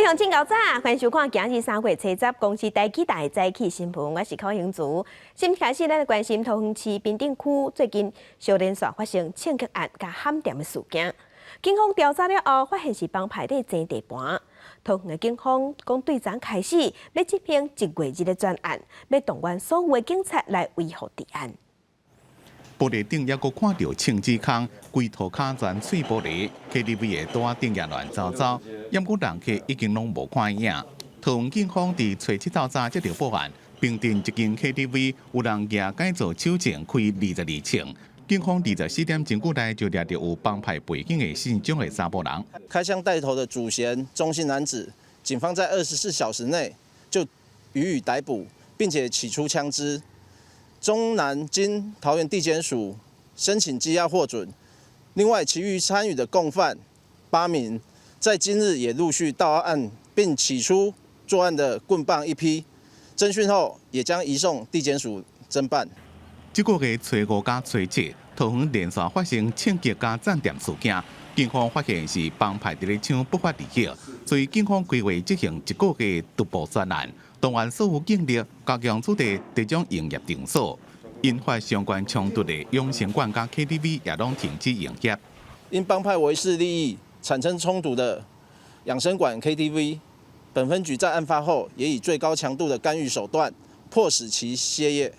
鄉親𠢕早，歡迎收看今日3月初十公視台語台早起新聞，我是寇興慈。先開始，咱來關心桃園市平鎮區最近相連紲發生槍擊案佮譀店的事件。警方調查了後，發現是幫派咧爭地盤。桃園的警方講，對昨開始欲執行一月日的專案，欲動員所有的警察來維護治安。玻璃頂猶閣看著槍支空，規塗跤全碎玻璃，KTV 的桌仔頂也亂糟糟，毋過人客已經攏無看影。桃園警方佇初七透早接著報案，平鎮一間 KTV 有人舉改造手槍開22槍。警方24點鐘內就掠著有幫派背景的姓鍾的查埔人。開槍帶頭的主嫌鍾姓男子，警方在24小時內就予以逮捕，並且取出槍支。鍾男經桃園地檢署申請羈押獲准。另外，其餘參與的共犯8名，在今日也陸續到案，並取出作案的棍棒一批。偵訊後，也將移送地檢署偵辦。這個月初五佮初七，桃園連續發生槍擊佮詐店事件，警方發現是幫派佇咧搶不法利益，所以警方規劃執行一個月獨步專案，動員所有警力加強取締這種營業場所，引發相關衝突的養生館佮 KTV 也攏停止營業。因幫派為勢利益產生衝突的養生館 KTV，本分局在案發後也以最高強度的干預手段，迫使其歇業。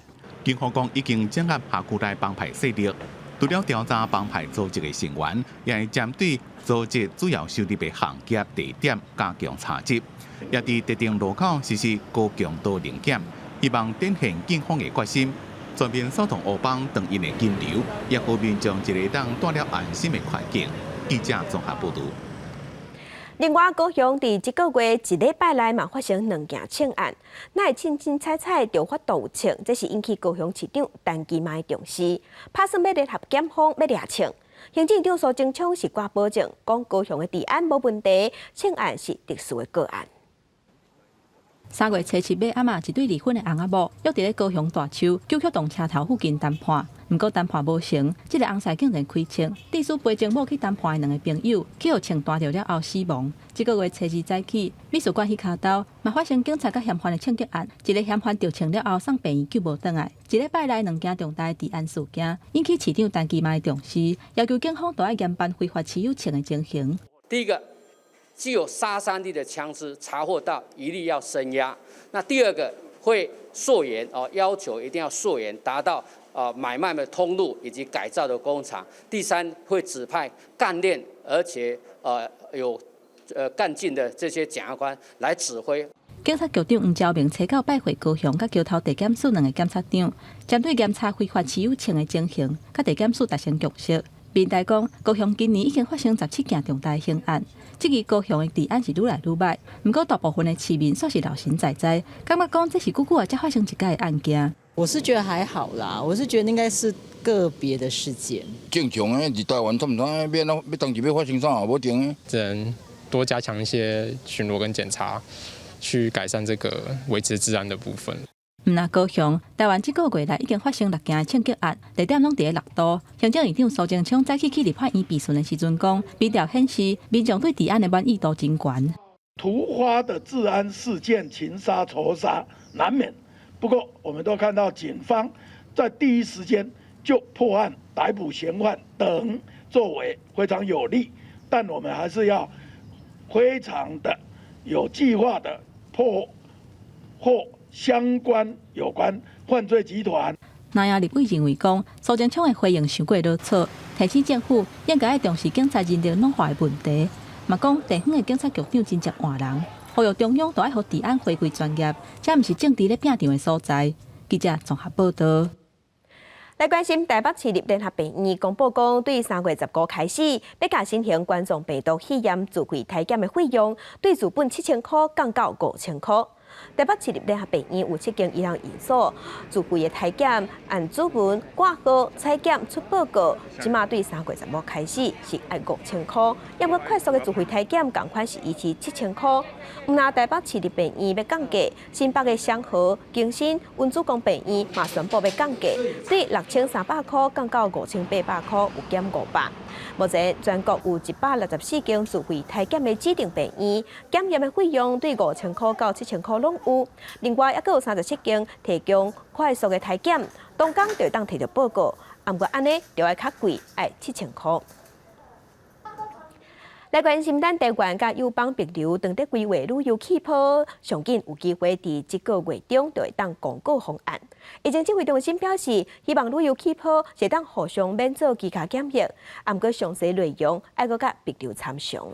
警方講已經掌握轄區內幫派勢力，除了調查幫派組織的成員，也會針對組織主要收入的行業地點加強查緝，也佇特定路口實施高強度臨檢，希望展現警方的決心，全面掃蕩黑幫當𪜶的金流，也予民眾一個當蹛了安心的環境。記者綜合報導。另外，高雄佇這個月一禮拜內嘛發生兩件槍案，哪會凊凊彩彩就發度有槍？這是引起高雄市長陳其邁重視，拍算欲聯合檢方欲掠槍。行政長蘇貞昌是掛保證，講高雄的治安無問題，槍案是特殊的個案。3月初七晚暗仔，一對離婚的翁仔某約佇咧高雄大樹九曲洞車頭附近談判，毋過談判無成，這个翁婿竟然開槍，致使陪情某去談判的兩个朋友去予槍彈著了後死亡。這個月初二早起，美術館彼跤兜嘛發生警察佮嫌犯的槍擊案，一个嫌犯著槍了後送病院救無轉來。一禮拜內兩件重大治安事件，引起市長陳其邁重視，要求警方都愛嚴辦非法持有槍的情形。第一個，具有殺傷力的槍支查獲到，一律要聲押。那第二個會溯源哦，要求一定要溯源，達到買賣的通路以及改造的工廠。第三會指派幹練而且有幹勁的這些檢察官來指揮。警察局長黃昭明初九拜會高雄佮橋頭地檢署兩个檢察長，針對嚴查非法持有槍的情形，佮地檢署達成共識。面台講，高雄今年已經發生17件重大刑案，這支高雄的治安是愈來愈䆀。毋過大部分的市民煞是老神在在，感覺講這是久久仔才發生一擺的案件。我是覺得還好啦，我是覺得應該是個別的事件。正常的，佇台灣差毋多，欲按欲當時欲發生啥，無定的。只能多加強一些巡邏跟檢查，去改善這個維持治安的部分。毋但高雄，台灣這個月來已經發生六件槍擊案，地點攏佇咧六都。行政院長蘇貞昌早起去立法院備詢的時陣講，民調顯示民眾對治安的滿意度真懸。突發的治安事件，情殺仇殺難免。不過，我們都看到警方在第一時間就破案、逮捕嫌犯等作為非常有力，但我們還是要非常的有計劃的破獲相關有關犯罪集團。南亞立委認為講，蘇貞昌的回應傷過囉嗦，提醒政府應該愛重視警察人力老化的問題。嘛講地方的警察局長真濟換人，呼籲中央都愛予治安回歸專業，這毋是政治咧拚場的所在。記者綜合報導。來關心台北市立聯合病院公布講，對3月15開始，欲共新型冠狀病毒肺炎自費篩檢的費用，對原本7000箍降到5000箍。台北市立聯合病院有七間醫療院所自費的篩檢，按指紋掛號採檢出報告，這馬對3月15開始是愛5000箍，猶閣快速的自費篩檢仝款是維持7000箍。毋但台北市立病院欲降價，新北的雙和、景新、溫主公病院嘛宣布欲降價，對6300箍降到5800箍，有減500。目前全國有164間自費篩檢的指定病院，檢驗的費用對5000箍到7000箍攏有。另外，猶閣有37間提供快速的篩檢，當工就會當提著報告，毋過按呢就愛較貴，愛7000箍。來關心咱台灣佮友邦帛琉當咧規劃旅遊氣泡，上緊有機會佇這個月中就會當公告方案。疫情指揮中心表示，希望旅遊氣泡會當互相免做居家檢疫，毋過詳細內容愛閣佮帛琉參詳。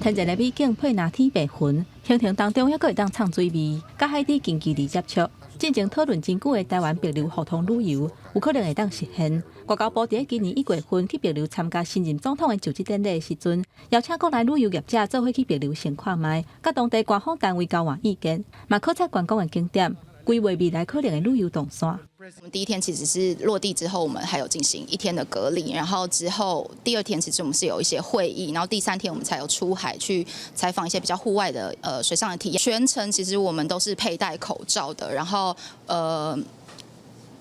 天然的美景配藍天白雲，行程當中猶閣會當暢水味，佮海底近距離接觸。進前討論真久的台灣帛琉互通旅遊，有可能會當實現。外交部佇今年1月份去帛琉參加新任總統的就職典禮的時陣，邀請國內旅遊業者做伙去帛琉先看覓，佮當地官方單位交換意見，嘛考察觀光的景點，規劃未來可能的旅遊動線。我們第一天其實是落地之後，我們還有進行一天的隔離，然後之後第二天其實我們是有一些會議，然後第三天我們才有出海去採訪一些比較戶外的水上的體驗。全程其實我們都是佩戴口罩的，然後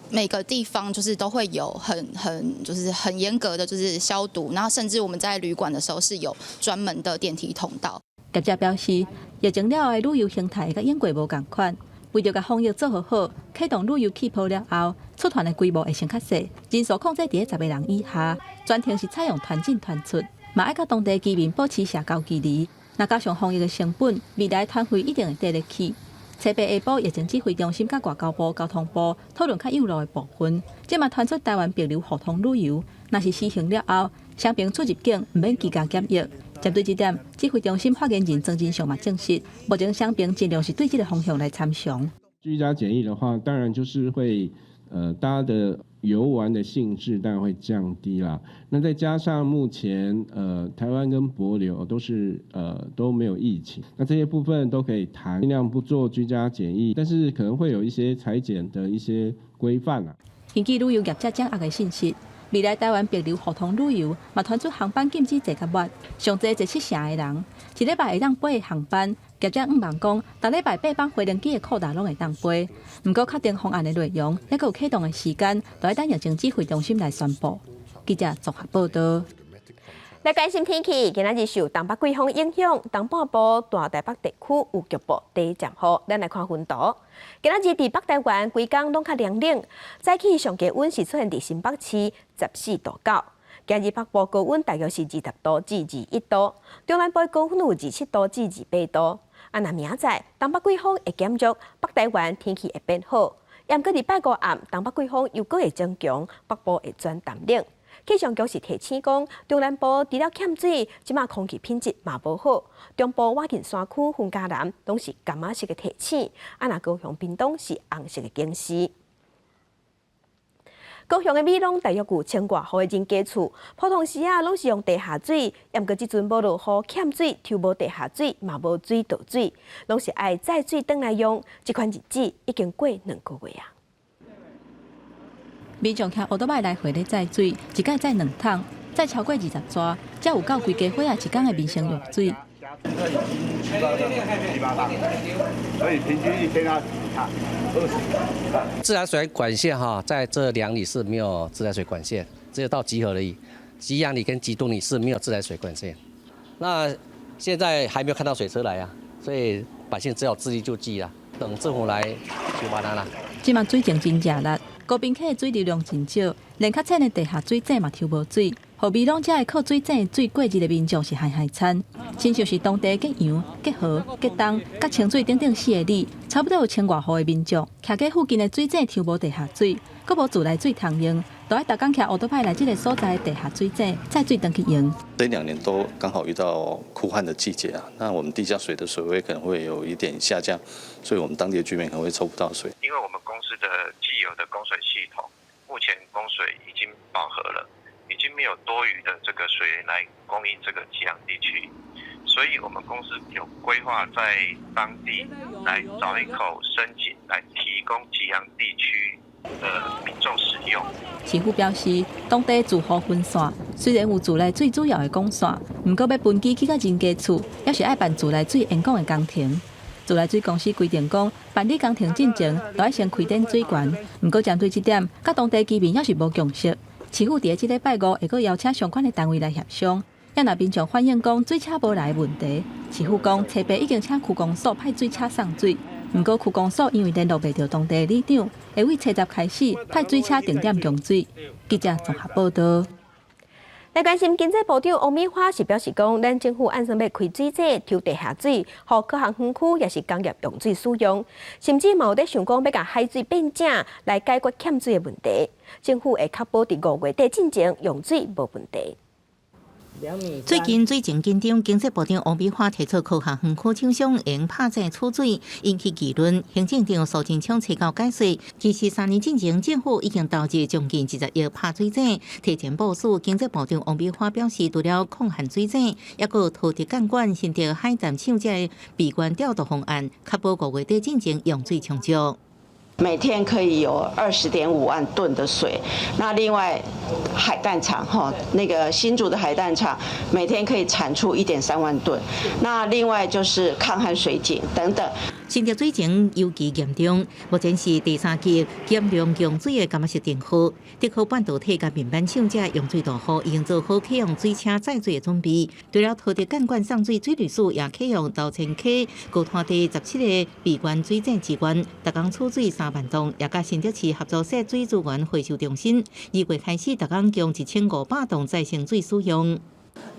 每個地方就是都會有很就是很嚴格的就是消毒，然後甚至我們在旅館的時候是有專門的電梯通道。業者表示，疫情了後的旅遊形態佮往過無仝款。為著共防疫做好好，啟動旅遊氣泡了後，出團的規模會先較細，人數控制佇咧10個人以下，全程是採用團進團出，嘛愛佮當地居民保持社交距離。若加上防疫的成本，未來團費一定會綴咧起。初八下晡，疫情指揮中心佮外交部、交通部討論較有路的部分，這嘛傳出台灣帛琉互通旅遊，若是實行了後，雙爿出入境毋免居家檢疫。針對這點，指揮中心發言人莊人祥嘛證實，目前雙爿盡量是對這個方向來參詳。居家檢疫的話，當然就是會，大家的遊玩的興致當然會降低啦。那再加上目前，台灣跟帛琉都是，都沒有疫情，那這些部分都可以談，盡量不做居家檢疫，但是可能會有一些採檢的一些規範啦。根據旅遊業者掌握的信息，未來台灣帛琉互通旅遊嘛，傳出航班禁止坐較滿，上濟坐7成的人，一禮拜會當飛的航班。業者向望講，逐禮拜8班飛行機的擴大攏會當飛。毋過確定方案的內容，猶閣有啟動的時間，都愛等疫情指揮中心來宣布。記者綜合報道。來關心天氣，今仔日受東北季風影響，東半部大台北地區有局部短暫雨。咱來看雲圖。今仔日佇北台灣規工攏較涼冷，早起上低溫是出現佇新北市14.9度。今日北部高溫大約是20度至21度，中南部高溫有27度至28度。啊，若明仔載東北季風會減弱，北台灣天氣會變好。毋過禮拜五暗，東北季風又閣會增強，北部會轉淡冷。氣象局是提醒講，中南部除了欠水，這馬空氣品質嘛無好。中部倚近山區、雲嘉南攏是柑仔色的提醒，啊，若高雄、屏東是紅色的警示。高雄的美濃大約有千外戶的人家厝，普通時啊攏是用地下水，毋過這陣無落雨欠水，抽無地下水，嘛無水道水，攏是愛載水轉來用。這款日子已經過2個月啊。民眾騎歐多擺來回咧載水，一擺載2桶，載超過20逝，才有夠規家伙仔一工的民生用水。現在已經去到七八趟，所以平均一天要幾趟？20幾趟。自來水管線哈，在這兩里是沒有自來水管線，只有到集合而已。吉陽里跟吉東里是沒有自來水管線。那現在還沒有看到水車來啊，所以百姓只好自力救濟啦，等政府來修辦啦。這馬水情真正力，高屏溪的水流量真少，連較淺的地下水井嘛抽無水，予美濃遮的靠水井的水過日的民眾是害害慘，親像是當地吉陽、吉和、吉東、佮清水等等四個里，差不多有千外戶的民眾，徛過附近的水井抽無地下水，閣無自來水通用，都愛逐工騎烏多擺來這个所在的地下水井載水轉去用。這2年都剛好遇到枯旱的季節啊，那我們地下水的水位可能會有一點下降，所以我們當地的居民可能會抽不到水。因為我們公司的既有的供水系統，目前供水已經飽和了，已經沒有多餘的這個水源來供應這個吉陽地區，所以我們公司有規劃在當地來鑿一口深井，來提供吉陽地區的民眾使用。市府表示，當地住戶分散，雖然有自來水主要的管線，毋過欲分支去到人家厝，猶是愛辦自來水延廣的工程。自來水公司規定講，辦理工程進前，都愛先開展水權。毋過針對這點，佮當地居民猶是無共識。市府佇這禮拜五會閣邀請相關的單位來協商。也若民眾反映講水車無來的問題，市府講初八已經請區公所派水車送水，毋過區公所因為聯絡袂著當地里長，會對初十開始派水車定點供水。記者綜合報道。來關心經濟部長王美花是表示講，咱政府按算欲開水井抽地下水，予科學園區抑是工業用水使用，甚至嘛有咧想講欲共海水變井來解決欠水的問題。政府會確保佇5月底進前用水無問題。最近水情緊張，經濟部長王美花提出科學園區廠商用拍井取水，引起議論。行政長蘇貞昌揣九解說，其實3年進前政府已經投入將近20億拍水井，提前部署。經濟部長王美花表示，除了抗旱水井，抑閣桃竹干管、新竹海淡廠這備源調度方案，確保5月底進前用水充足。每天可以有20.5萬噸的水，那另外海淡廠哈，那個新竹的海淡廠每天可以產出1.3萬噸，那另外就是抗旱水井等等。新竹水情尤其嚴重，目前是第三級嚴重供水的柑仔色燈號，竹科半導體佮面板廠這用水大戶已經做好啟用水車載水的準備。除了桃竹干管送水，水利署也啟用頭前溪高灘地17个備源水井資源，逐工取水3萬噸，也佮新竹市合作社水資源回收中心，2月開始逐工供1500桶再生水使用。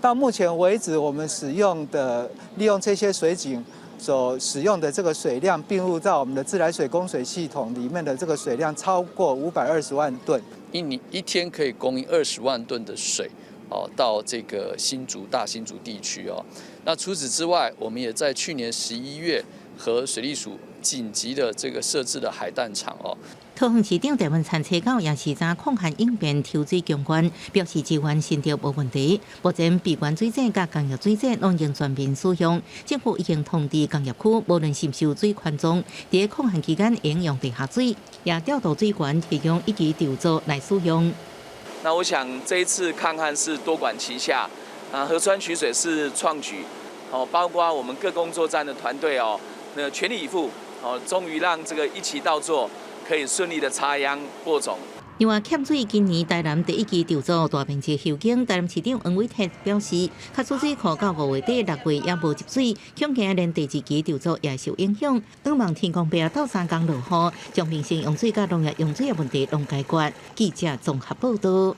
到目前為止，我們使用的利用這些水井所使用的這個水量，併入到我們的自來水供水系統裡面的這個水量超過520萬噸。一年一天可以供應20萬噸的水，哦，到這個新竹大新竹地區哦。那除此之外，我們也在去年11月和水利署緊急的這個設置的海淡廠哦。桃園市長鄭文燦初九也視察抗旱應變抽水強灌，表示支援新竹無問題。目前備源水井佮工業水井攏已經全面使用，政府已經通知工業區，無論是毋是有水權狀，佇抗旱期間應用地下水，也調度水源提供一期籌措來使用。那我想這一次抗旱是多管齊下，啊，河川取水是創舉，哦，包括我們各工作站的團隊哦，那全力以赴，哦，終於讓這個一期稻作可以順利的插秧播種。另外，欠水今年台南第一期籌造大面積修耕，台南市長黃偉哲表示，卡取水庫到5月底6月猶無入水，恐驚連第二期籌造也受影響。向望天公伯鬥相共落雨，將民生用水佮農業用水的問題攏解決。記者綜合報道。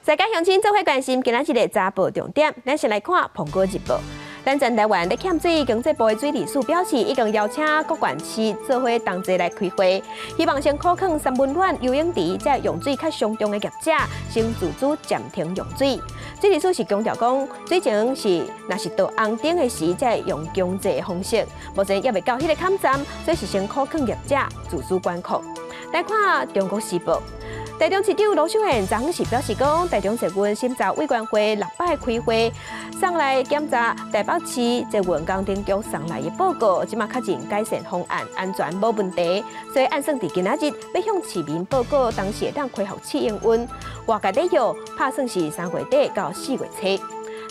世界鄉親做伙關心今仔日的早報重點，咱先來看《蘋果日報》。咱全台灣咧欠水，經濟部的水利署表示，已經邀請各縣市做伙同齊來開會，希望先苦勸三溫暖游泳池這用水較傷重的業者，先自主暫停用水。水利署是強調講，水情是若是到紅燈的時，才會用強制的方式。目前猶未到彼个坎站，所以是先苦勸業者自主管控。來看《中國時報》。台中市長盧秀燕昨昏是表示講，台中捷運審查委員會六擺開會，送來檢查台北市捷運工程局送來的報告，這馬確認改善方案安全無問題，所以按算佇今仔日欲向市民報告，當時會當恢復試營運。外界咧臆拍算是3月底到4月初。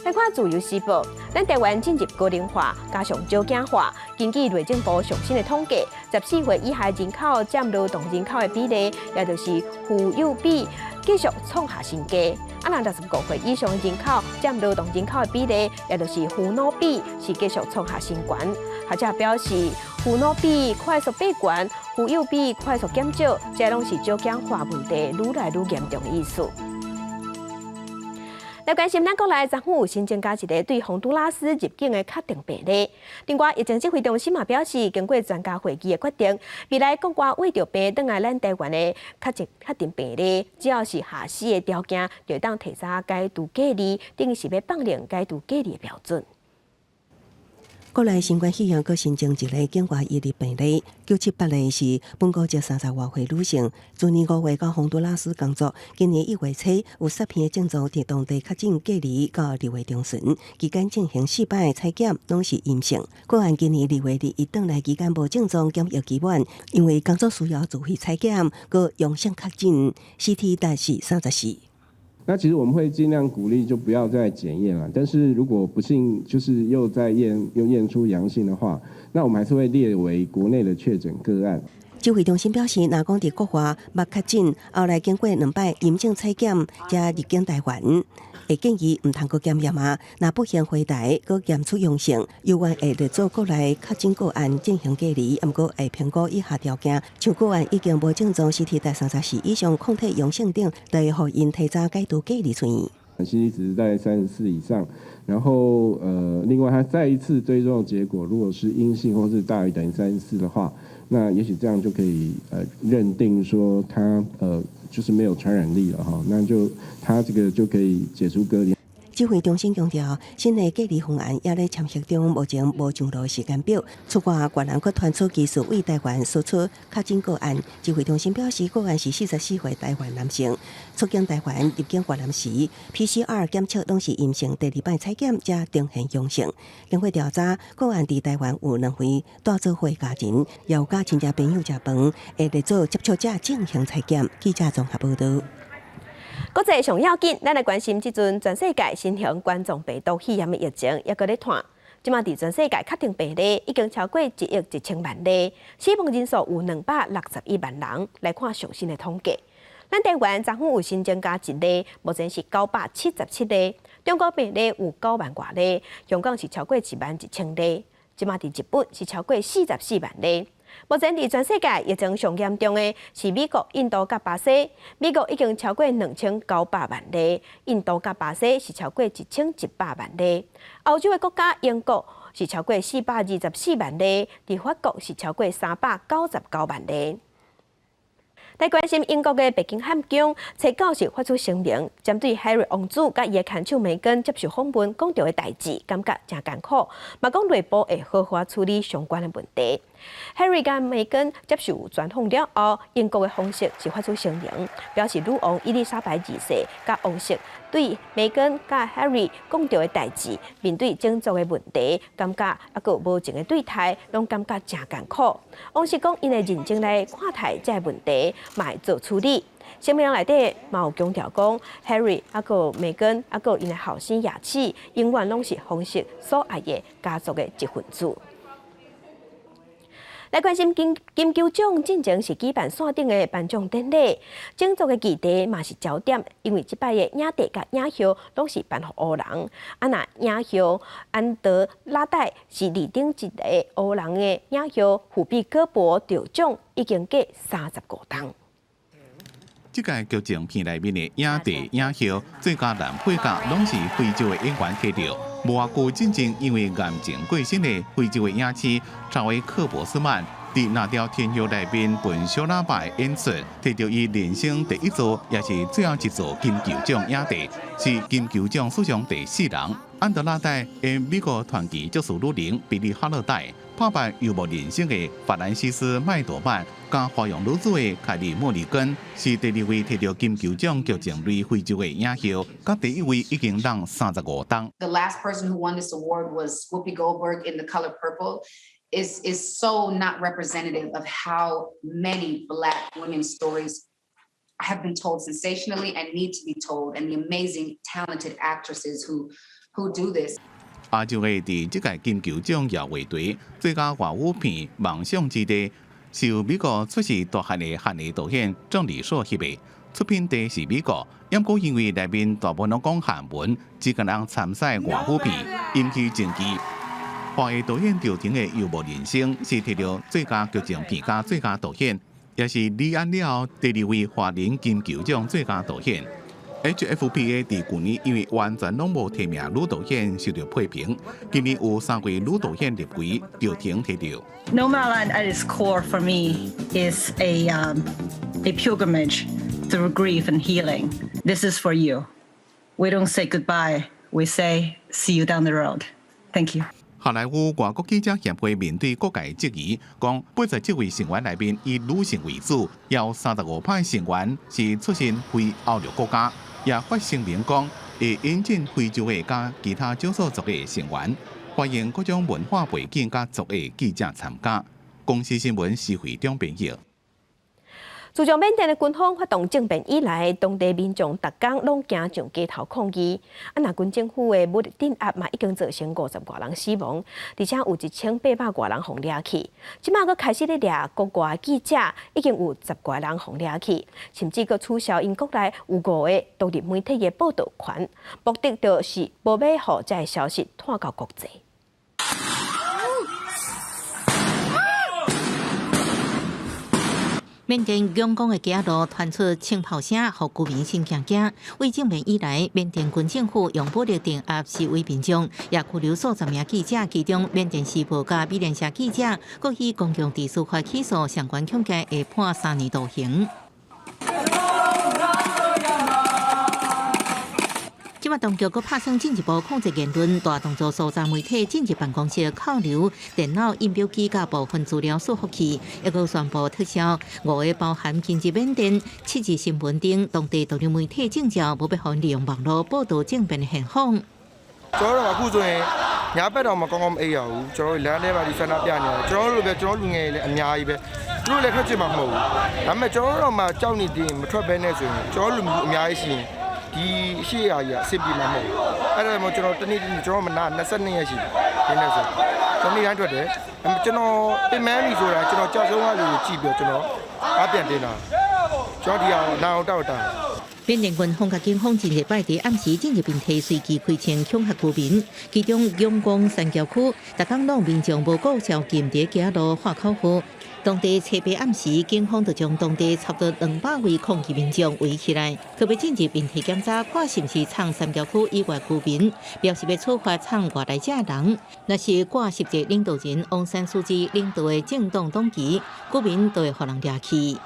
來看《自由時報》，咱台灣進入高齡化，加上少子化。根據內政部上新的統計，14歲以下人口佔勞動人口的比例，也就是婦幼比，繼續創下新低。啊，若65歲以上人口佔勞動人口的比例，也就是婦老比，是繼續創下新高。學者表示，婦老比快速變懸，婦幼比快速減少，這攏是少子化問題愈來愈嚴重的意思。來關心咱國內昨昏有新增加一个對洪都拉斯入境的確定病例。另外，疫情指揮中心嘛表示，經過專家會議的決定，未來國外穢著病轉來咱台灣的確定病例，只要是下四个條件，就會當提早解除隔離，等於是欲放寬解除隔離的標準。國內新冠肺炎閣新增一例境外移入病例，978例是本國籍30外歲女性，去年5月到洪都拉斯工作，今年1月初有疝氣症狀，佇當地確診隔離到2月中旬，期間進行四擺採檢，攏是陰性。個案今年2月21轉來期間無症狀，檢疫期滿，因為工作需要自費採檢，閣陽性確診，CT 值是34。那其實我們會盡量鼓勵，就不要再檢驗了。但是如果不幸就是又再驗又驗出陽性的話，那我們還是會列為國內的確診個案。指揮中心表示，若講佇國外捌確診，後來經過兩擺陰性採檢，才入境台灣，會建議毋通閣檢驗啊。若不幸回台閣驗出陽性，猶原會列做國內確診個案進行隔離，毋過會評估以下條件：像個案已經無症狀，CT 值34以上抗體陽性等，就會予𪜶提早解除隔離出院。 CT 值在34以上，然後另外他再一次追蹤的結果，如果是陰性或是大於等於34的話，那也許這樣就可以認定說他就是沒有傳染力了哈，那就他這個就可以解除隔離。指揮中心強調，新的隔離方案也咧簽核中，目前無上路時間表。此外，越南閣傳出疑似對台灣輸出確診個案。指揮中心表示，個案是44歲台灣男性，出境台灣入境越南時，PCR 檢測攏是陰性，第二擺採檢才呈現陽性。經過調查，個案佇台灣有兩位帶做伙家人，也有佮親戚朋友食飯，會列做接觸者進行採檢。記者綜合報道。國際上要緊，咱來關心這陣全世界新型冠狀病毒肺炎的疫情，猶閣咧湠。這馬佇全世界確定病例已經超過1億1千萬例，死亡人數有261萬人。來看上新的統計，咱台灣昨昏有新增加一例，目前是977例。中國病例有9萬外例，香港是超過1萬1千例。這馬佇日本是超過44萬例。目前佇全世界疫情上嚴重的是美國、印度佮巴西。美國已經超過2900萬例，印度佮巴西是超過1100萬例。歐洲的國家英國是超過424萬例，佇法國是超過399萬例。來關心英國的白金漢宮，初九是發出聲明，針對 Harry 王子佮伊的牽手梅根接受訪問講著的代誌，感覺誠艱苦，嘛講內部會好好處理相關的問題。Harry 佮梅根接受專訪了後，英國的皇室是發出聲明，表示女王伊麗莎白二世佮王室對梅根佮 Harry 講著的代誌，面對種族的問題，感覺猶閣無情的對待，攏感覺誠艱苦。王室講，𪜶會認真來看待這個問題，嘛會做處理。聲明內底嘛有強調講，Harry 猶閣梅根猶閣𪜶的後生牙齒，永遠攏是皇室所愛的家族的一份子。來關心金球獎進前是舉辦線頂的頒獎典禮，種族的議題嘛是焦點，因為這擺的影帝佮影后攏是頒予黑人。啊，若影后安德拉戴是二頂一个黑人的影后，富比戈伯得獎已經過35冬。這屆劇情片內面的影帝、影后、最佳男配角，攏是非洲的演員摕著。無偌久進前，因為癌症過身的非洲的影星查維克·博斯曼，佇藍調天后內面笨小喇叭的演出，摕著伊人生第一座，也是最後一座金球獎影帝，是金球獎史上第四人。安德拉戴的美國傳奇爵士女伶比利·哈勒黛，拍敗遊牧人生的法蘭西斯·麥朵曼，佮花樣女子的凱莉·莫里根，是第二位摕著金球獎劇情類非洲的影后，佮第一位已經攏35冬。 The last person who won this award was Whoopi Goldberg in The Color Purple. Is so not representative of how many Black women's stories have been told sensationally and need to be told, and the amazing, talented actresses who do this. 亞洲的佇這屆金球獎搖樂隊最佳外語片《夢想之地》是由美國出世大漢的漢裔導演鄭李碩翕的，出品地是美國，毋過因為內面大部分攏講韓文，只敢若參賽外語片，引起爭議。華裔導演趙婷的《遊牧人生》是摕著最佳劇情片佮最佳導演，也是李安了後第二位華人金球獎最佳導演。HFPA 佇舊年因為完全攏無提名女導演受到批評，今年有三位女導演入圍，趙婷摕著。 Nomadland at its core for me is a pilgrimage through grief and healing. This is for you. We don't say goodbye. We say see you down the road. Thank you. 好萊塢外國記者協會面對各界質疑，講87位成員內面以女性為主，有35%成員是出身非歐陸國家，也發聲明講會引進非洲的佮其他少數族裔成員，歡迎各種文化背景佮族裔記者參加。公視新聞施惠中編譯。自從緬甸的軍方發動政變以來，當地民眾逐工攏行上街頭抗議。啊，若軍政府的武力鎮壓嘛，已經造成50外人死亡，而且有1800外人予掠去。這馬閣開始咧掠國外記者，已經有10外人予掠去，甚至閣取消𪜶國內有五個獨立媒體的報導權，目的就是無欲予這个消息傳到國際。緬甸仰光的街路傳出槍炮聲，予居民心驚驚。為政變以來，緬甸軍政府用武力鎮壓示威民眾，也拘留數十名記者，其中緬甸時報佮美聯社記者，閣以公共秩序法起訴，相關控罪會判3年徒刑。這馬當局閣拍算進一步控制言論，大動作搜查媒體進入辦公室扣留電腦、印表機佮部分資料伺服器，抑閣宣布撤銷五个包含今日緬甸、七日新聞等當地獨立媒體證照，無欲予𪜶利用網路報導政變的現況。ကျွန်တော်တို့အခုဆိုရင်ညာဘက်တော့မကောင်းကောင်းမအိပ်ရဘူးကျွန်တော်တို့လမ်းထဲမှာဒီဆန္ဒပြနေတယ်ကျွန်တော်တို့လိုပဲကျွန်တော်လူငယ်တွေလည်းအများကြီးပဲသူတို့လည်းထွက်ချင်မှာမဟုတ်ဘူးဒါပေမဲ့ကျွန်တော်တို့မှကြောက်နေသေးရင်မထွက်ဘဲနဲ့ဆိုရင်ကျွန်တော်လူမျိုးအများကြီးရှိရင်ဒီအရှိအရာကြီးအဆင်ပြေမှာမဟုတ်ဘူးအဲ့ဒါမှကျွန်တော်တနေ့တနေ့ကျွန်တော်မနာ22ရက်ရှိပြီဒီနေ့ဆိုကျွန်တော်နေ့တိုင်းထွက်တယ်ကျွန်တော်ပြင်မန်းပြီဆိုတာကျွန်တော်ကြောက်ဆုံးကလူကိုကြည့်ပြီးကျွန်တော်အပြန်တင်တာကျွန်တော်ဒီအောင်နာအောင်တောက်တာ緬甸軍方佮警方前日拜佇暗時進入並提隨機開槍恐嚇居民，其中仰光山橋區，逐工攏民眾無顧宵禁佇街路喊口號。當地初八暗時，警方就將當地差不多200位抗議民眾圍起來，閣欲進入面體檢查，看是毋是藏山橋區以外居民，表示欲處罰藏外來者人。若是掛實際領導人翁山蘇姬領導的政黨黨旗，居民就會予人掠去。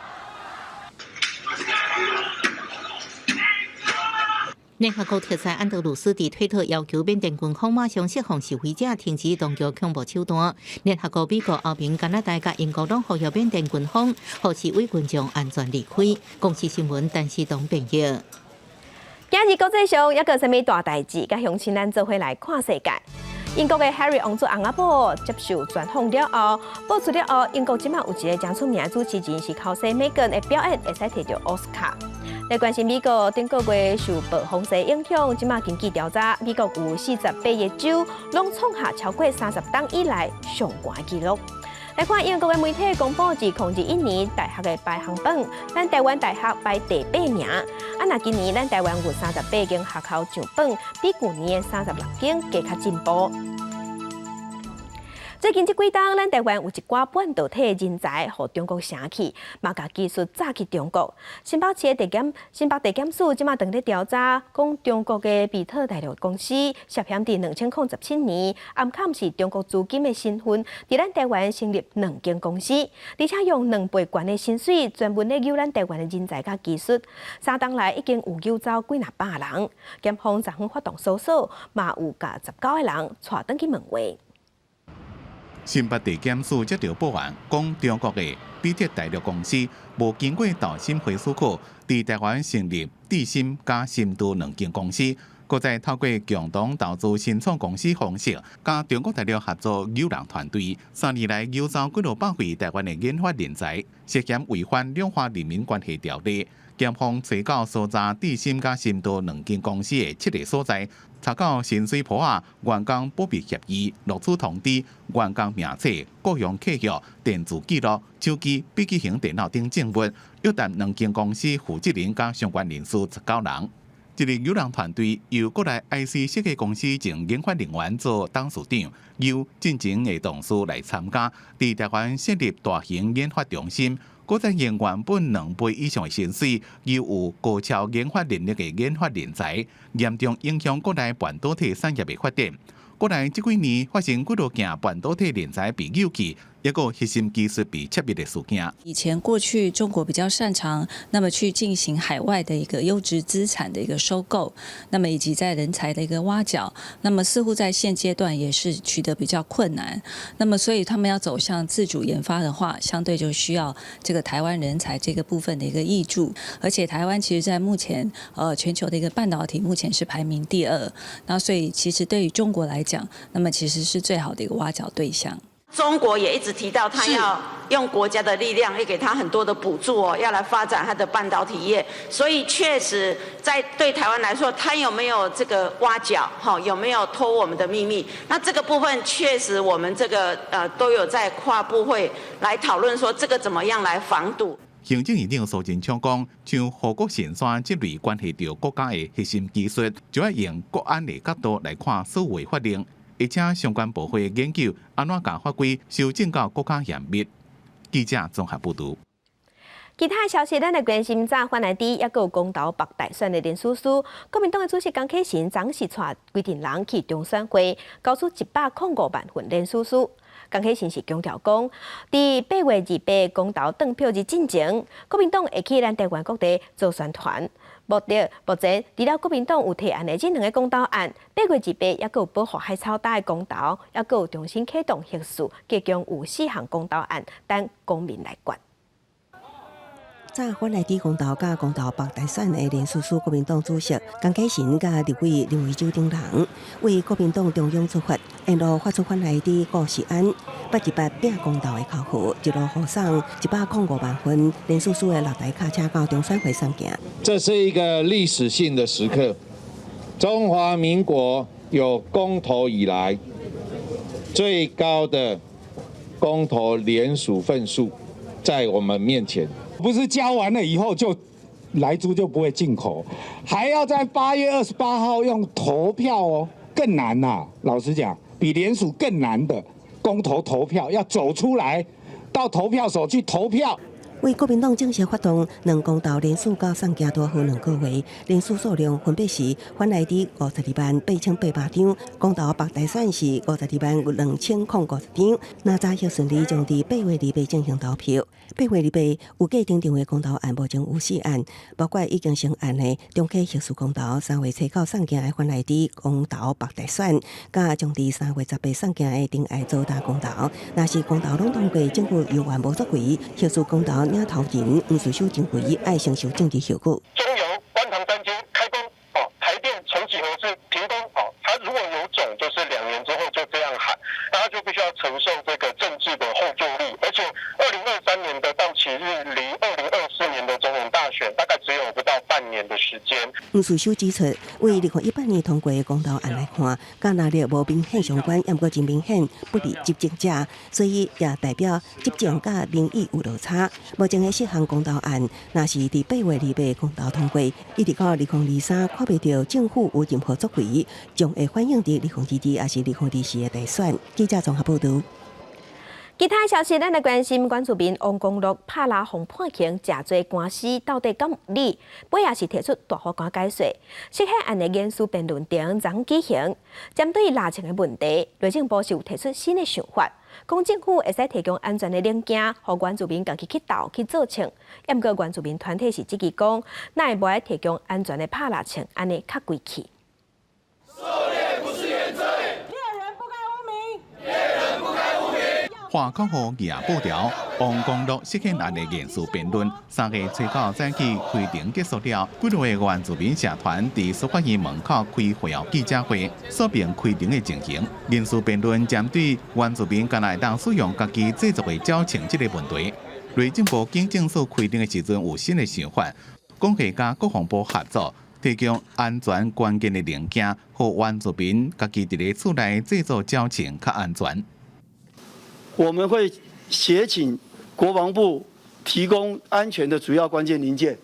聯合國特使安德魯斯佇推特要求緬甸軍方馬上釋放示威者，停止當局恐怖手段。聯合國、美國、歐盟、加拿大佮英國攏呼籲緬甸軍方，予示威群眾安全離開。公視新聞陳時東編譯。今日國際上猶閣有啥物大代誌？佮鄉親咱做伙來看世界。英國的 Harry 王子翁仔某接受專訪了後，爆出了後，英國這馬有一个誠出名的主持人是哭西梅根的表演，會使提著奧斯卡。來關心美國頂個月受暴風雪影響，這馬根據調查，美國有48個州攏創下超過30冬以來上寒紀錄。來看英國的媒體公布，2021年大學的排行榜，咱台灣大學排第八名。啊，若今年咱台灣有38間學校上榜，比舊年的36間加較進步。最近這幾冬，咱台灣有一寡半導體人才予中國城去，嘛共技術炸去中國。新北地檢署這馬正咧調查，講中國的比特大陸公司涉嫌佇2017年暗崁是中國資金的身份，佇咱台灣成立兩間公司，而且用2倍懸的薪水，專門咧誘咱台灣的人才佮技術。3冬來已經有誘走幾若百人，檢方昨昏發動搜索，嘛有共19個人帶轉去問話。新北地檢署接著報案，講中國的比特大陸公司無經過投審會許可，佇台灣成立智深佮深度兩間公司，閣再透過共同投資新創公司方式，佮中國大陸合作誘人團隊，3年來誘走幾落百位台灣的研發人才，涉嫌違反兩岸人民關係條例。檢方追到搜查智深佮深度兩間公司的七个所在，查到薪水簿仔、員工保密協議、錄取通知、員工名冊、僱傭契約、電子記錄、手機、筆記型電腦等證物，約談兩間公司負責人佮相關人士19人。這个誘人團隊由國內 IC 設計公司前研發人員做董事長，由進前的同事來參加，佇台灣設立大型研發中心。閣再用原本2倍以上的薪水，又有高超研發能力的研發人才，嚴重影響國內半導體產業的發展。國內這幾年發生幾多件半導體人才被誘去，抑閣核心技術被竊入的事件。以前過去中國比較擅長，那麼去進行海外的一個優質資產的一個收購，那麼以及在人才的一個挖角，那麼似乎在現階段也是取得比較困難。那麼所以他們要走向自主研發的話，相對就需要這個台灣人才這個部分的一個挹注。而且台灣其實在目前，全球的一個半導體目前是排名第二，那所以其實對於中國來講，那麼其實是最好的一個挖角對象。中國也一直提到，他要用國家的力量，會給他很多的補助哦，要來發展他的半導體業。所以確實，在對台灣來說，他有沒有這個挖角？哈，有沒有偷我們的秘密？那這個部分確實，我們這個都有在跨部會來討論，說這個怎麼樣來防堵。行政院長蘇貞昌講，像護國神山這類關係著國家的核心技術，就愛用國安的角度來看所有法令。而且相關部會研究按怎共法規修正到閣較嚴密。記者綜合報導。其他消息，咱來關心早反來佇抑閣有公投縛大選的連署書，國民黨的主席江啟臣昨是帶規陣人去中選會，交出105萬份連署書。江啟臣是強調講，佇8月28公投轉票日進前，國民黨會去咱台灣各地做宣傳。目前，除了國民黨有提案的這兩个公投案，8月28抑閣有保護海草島的公投，抑閣有重新啟動核四，計共有四項公投案等公民來決。早反來佇公投佮公投縛大選的連署書，國民黨主席江啟臣佮立委林為洲等人，為國民黨中央出發，沿路發出反來佇顧食安828拼公投的口號，一路護送105萬份連署書的六台卡車到中選會送行。這是一個歷史性的時刻，中華民國有公投以來最高的公投聯署份數在我們面前。不是交完了以後就萊豬就不會進口，還要在8月28號用投票哦，更難吶、啊！老實講，比聯署更難的公投投票，要走出來到投票所去投票。為國民黨正式發動兩公投連署到送件拄好2個月，連署數量分別是反來佇52萬8800張，公投縛大選是52萬2050張。若查核順利將佇8月28進行投票。8月28有計登場的公投案目前有四案，包括已經成案的重啟核四公投、3月初9送件的反來佇公投縛大選，佮將佇3月18送件的珍愛藻礁公投。若是公投攏通過，政府猶原無作為，核四公投領頭人黃士修認為愛承受政治後果。中油觀塘三接開工，哦，台電重啟核四停工，哦，他如果有種，就是2年之後就這樣喊，那他就必須要承受這個政治的後坐力，而且2023年的到期日離2024年的總統大選大概只有不到半年的時間。黃士修指出，為2018年通過的公投案來看，佮納率無明顯相關，毋過真明顯不利執政者，所以也代表執政佮民意有落差。目前的四項公投案，若是佇8月28公投通過，一直到2023看袂著政府有任何作為，將會反映佇2022抑是2024的大選。記者綜合報導。其他消息，咱來關心原住民王光樂拍拉予判刑，誠濟官司到底敢有理？尾也是提出大法官解說。釋憲案的言詞辯論庭昨舉行，針對獵槍的問題，內政部是有提出新的想法，講政府會使提供安全的零件，予原住民家己去鬥去做槍。毋過原住民團體是質疑講，哪會無愛提供安全的拍獵槍，按呢較規氣。狩獵不是原罪，獵人不該污名，獵人不該污名。華國號舉布條，王光樂釋憲案的言詞辯論，3月初9早起開庭結束了，幾多個原住民社團佇司法院門口開會後記者會，說明開庭的情形。言詞辯論針對原住民敢若會當使用家己製作的鳥槍這個問題，內政部警政署開庭的時陣有新的想法，講會佮國防部合作，提供安全關鍵的零件，予原住民家己佇咧厝內製作鳥槍較安全。我們會協請國防部提供安全的主要關鍵零件，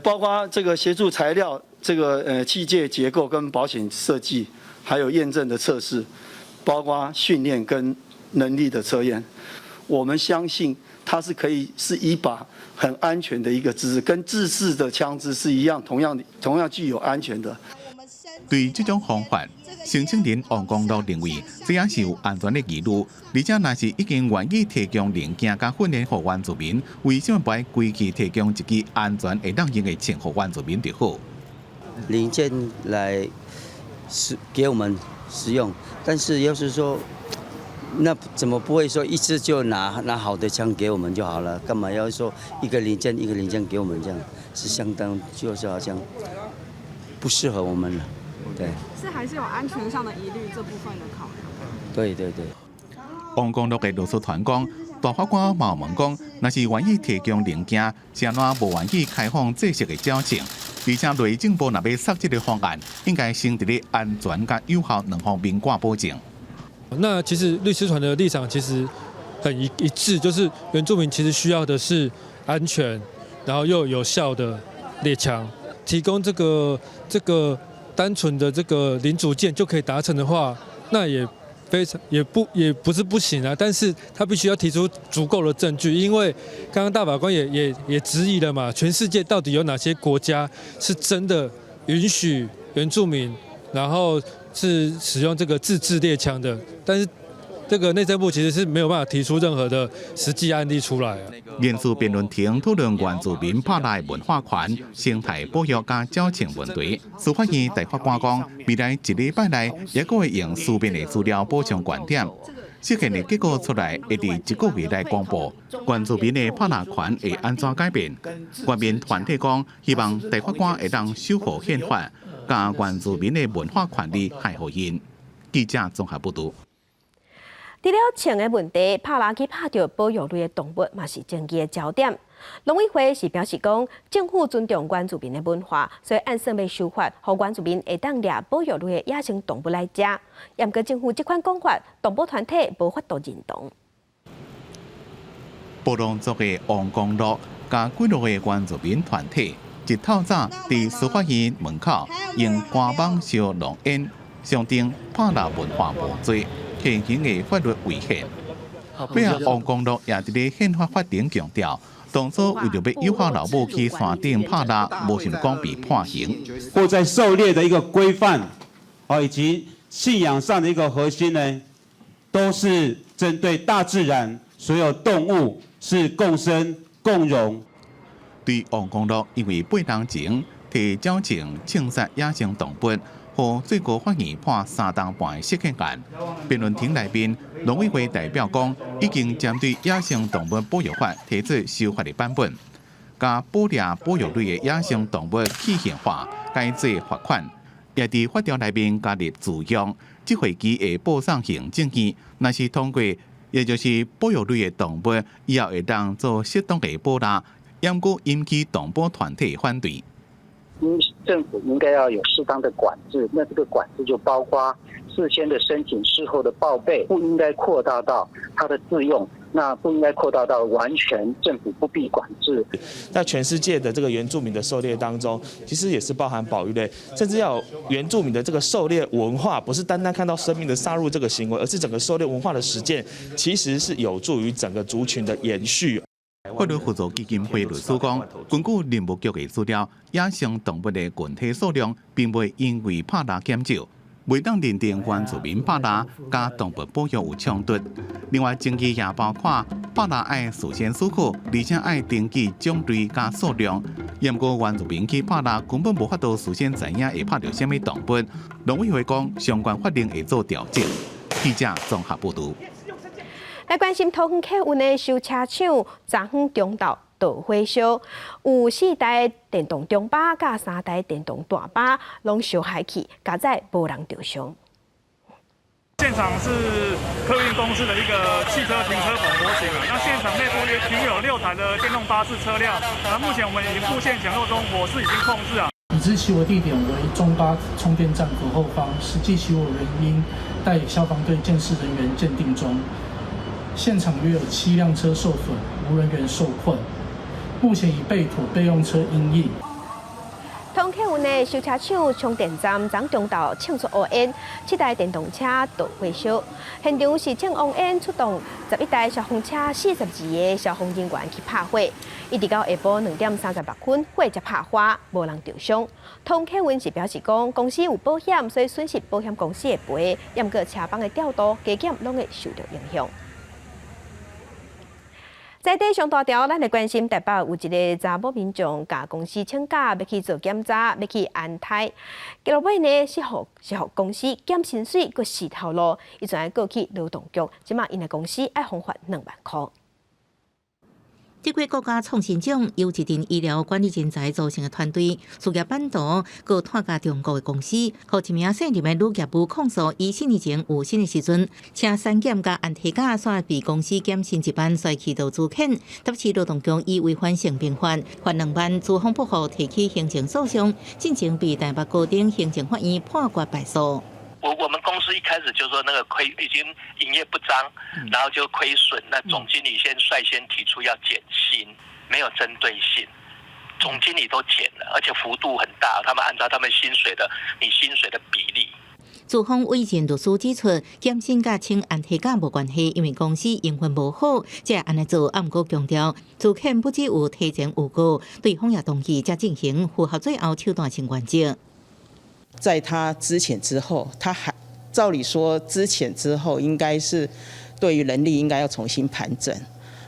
包括這個協助材料、這個器械結構跟保險設計，還有驗證的測試，包括訓練跟能力的測驗。我們相信它是可以是一把很安全的一個自製，跟自製的槍支是一樣，同樣具有安全的。對這種方法，申請人王光樂認為這也是有安全的疑慮，而且若是已經願意提供零件佮訓練予原住民，為什麼不愛規氣提供一支安全會當用的槍予原住民就好？零件來使給我們使用，但是要是說，那怎麼不會說一次就拿好的槍給我們就好了？幹嘛要說一個零件一個零件給我們這樣？是相當就是好像不適合我們了，對。是還是有安全上的疑慮這部分的考量。對對對。王光樂的律師團講，大法官嘛問講，若是願意提供零件，是按怎無願意開放制式的繳槍？而且內政部若欲殺這個方案，應該先佇咧安全佮有效兩方面掛保證。那其實律師團的立場其實很一致，就是原住民其實需要的是安全，然後又有效的獵槍，提供這個單純的這個零組件就可以達成的話，那也非常也不也不是不行啊，但是他必須要提出足夠的證據，因為剛剛大法官也質疑了嘛，全世界到底有哪些國家是真的允許原住民，然後是使用這個自製獵槍的？但是這個內政部其實是沒有辦法提出任何的實際案例出來啊。言辭辯論庭討論原住民拍獵文化權、生態保育佮繳槍問題。司法院大法官講，未來一禮拜內也閣會用書面的資料補充觀點。釋憲的結果出來，會佇一個月內公布。原住民的拍獵權會按怎改變？原民團體講，希望大法官會當守護憲法，共原住民的文化權利還予𪜶。記者綜合報導。除了槍的問題，拍獵去拍著保育類的動物嘛是爭議的焦點。農委會是表示講，政府尊重原住民的文化，所以按算欲修法，予原住民會當獵保育類的野生動物來食。毋過政府這款講法，動保團體無法度認同。布農族的王光樂佮幾落個原住民團體，一透早佇司法院門口用官網燒濃煙，象徵拍獵文化無罪。現行的法律違憲。尾仔王光樂也佇咧憲法法庭強調，當初為著欲誘發老母去山頂拍獵，無想講被判刑。或在狩獵的一個規範，啊，以及信仰上的一個核心呢，都是針對大自然所有動物是共生共榮。對王光樂因為8年前提繳槍槍殺野生動物，予最高法院判3冬半的釋憲案，辯論庭內面，農委會代表講，已經針對野生動物保育法提出修法的版本，共捕獵保育類的野生動物去刑化，改做罰款，也佇法條內面加入字樣，這會期會報送行政院，若是通過，也就是保育類的動物以後會當做適當的捕獵，毋過引起動保團體反對。政府應該要有適當的管制，那這個管制就包括事先的申請、事後的報備，不應該擴大到它的自用，那不應該擴大到完全政府不必管制。在全世界的這個原住民的狩獵當中，其實也是包含保育類，甚至要有原住民的這個狩獵文化，不是單單看到生命的殺戮這個行為，而是整個狩獵文化的實踐，其實是有助於整個族群的延續。法律扶助基金會律師講，根據林務局的資料，野生動物的群體數量並袂因為拍獵減少，袂當認定原住民拍獵佮動物保育有衝突。另外，爭議也包括拍獵愛事先許可，而且愛登記種類佮數量。毋過原住民去拍獵根本無法度事先知影會拍著啥物動物。農委會講，相關法令會做調整。記者綜合報導。來關心桃園客運的修車廠，昨昏中晝導火燒，有四台電動中巴佮三台電動大巴攏燒害去，佳哉無人著傷。現場是客運公司的一個汽車停車棚火警啊，那現場內部約停有6台的電動巴士車輛，那目前我們已經布線搶救中，火勢已經控制啊。已知起火地點為中巴充電站左後方，實際起火原因待消防隊鑑識人員鑑定中。現場約有7輛車受損，無人員受困。目前已備妥備用車因應。統通客運的修車廠充電站昨中晝衝出烏煙，七台電動車著火燒。現場是衝烏煙出動11台消防車、42個消防人員去拍火，一直到下晡2點36分，火才拍花，無人著傷。桃園客運是表示講，公司有保險，所以損失保險公司會賠，毋過車班的調度加減攏會受著影響。在地上大條，咱來關心台北有一个查某民眾，共公司請假欲去做檢查，欲去安胎。結果尾呢，是予公司減薪水，閣死頭路，伊就愛告去勞動局，這馬𪜶的公司愛予罰2萬箍。德國國家創新獎由一陣醫療管理人才組成的團隊，事業版圖閣拓佮中國的公司，予一名姓林的女業務控訴，伊四年前有身的時陣，請產檢佮安體檢，煞被公司減薪一萬，煞去到資遣。台北市勞動局以違反性平法，罰2萬，資方不服提起行政訴訟，進前被台北高等行政法院判決敗訴。我們公司一開始就說那個虧已經營業不彰，然後就虧損。那總經理先率先提出要減薪，沒有針對性，總經理都減了，而且幅度很大。他們按照他們薪水的你薪水的比例。資方委任律師指出，減薪佮請安體檢無關係，因為公司營運無好，才會按呢做。毋過強調，資遣不只有提前預告，對方也同意才進行，符合最後手段性原則。在他資遣之後，他還照理說資遣之後應該是對於人力應該要重新盤整。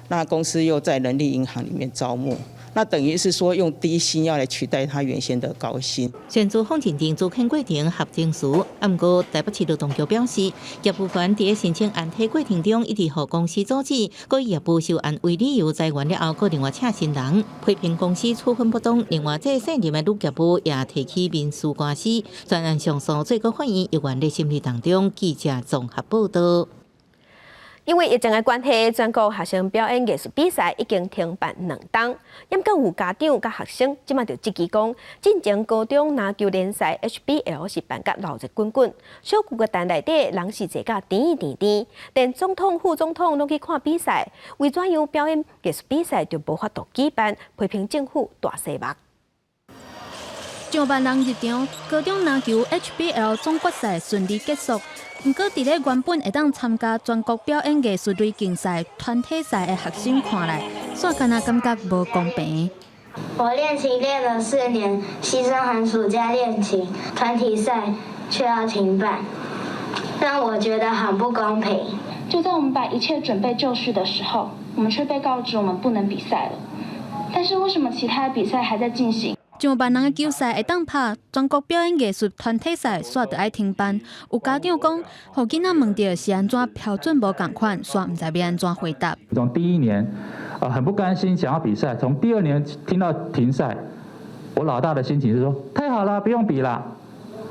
那公司又在人力銀行裡面招募，那等於是說用低薪要來取代他原先的高薪。雖然資方認定資遣過程合程序，毋過台北市勞動局表示，業務員佇申請安體過程中一直予公司阻止，閣以業務受案為理由裁員了後，閣另外請新人，批評公司處分不當。另外，這個姓林的女業務也提起民事官司，專案上訴最高法院猶原咧審理當中。記者綜合報道。因為疫情的關係，全國學生表演藝術比賽已經停辦兩冬。毋過有家長佮學生，這馬就質疑講，進前高中籃球聯賽 HBL 是辦甲鬧熱滾滾，小巨蛋內底人是濟甲甜甜甜，連總統、副總統攏去看比賽，為怎樣表演藝術比賽就無法度舉辦，批評政府大細目。上萬人入場，高中籃球 HBL 總決賽順利結束。毋過，佇咧原本會當參加全國表演藝術類競賽團體賽的學生看來，煞敢若感覺無公平。我練琴練了4年，犧牲寒暑假練琴，團體賽卻要停辦，讓我覺得很不公平。就在我們把一切準備就緒的時候，我們卻被告知我們不能比賽了。但是為什麼其他比賽還在進行？上萬人的球賽會當拍，全國表演藝術團體賽煞著愛停辦。有家長講，予囡仔問著是按怎標準無仝款，煞毋知欲按怎回答。從第一年，很不甘心想要比賽，從第二年聽到停賽，我老大的心情是說，太好了，不用比了。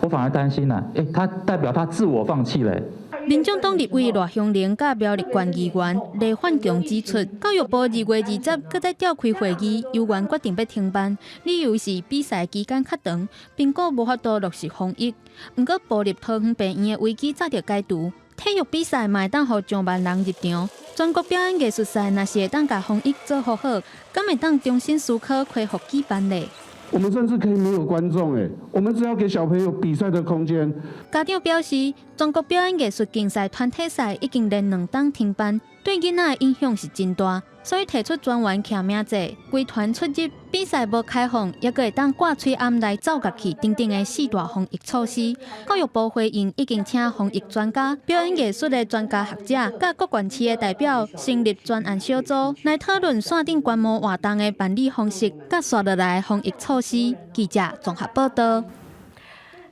我反而擔心了，欸，他代表他自我放棄了。民眾黨立委賴香伶佮苗栗縣議員黎煥強指出，教育部2月20閣再召開會議，猶原決定欲停辦，理由是比賽期間較長，評估無法度落實防疫。毋過，部立桃園病院的危機早著解除，體育比賽嘛會當予上萬人入場，全國表演藝術賽若是會當共防疫做好好，敢會當重新思考恢復舉辦咧？我們甚至可以沒有觀眾，誒，我們只要給小朋友比賽的空間。家長表示，全國表演藝術競賽團體賽已經連兩冬停辦，對囡仔的影響是真大，所以提出專員簽名制，規團出入比賽無開放，猶閣會當掛喙罨來走入去等等的四大防疫措施。教育部回應已經請防疫專家、表演藝術的專家學者、佮各縣市的代表成立專案小組來討論線頂觀摩活動的辦理方式，佮紲落來防疫措施。記者綜合報道。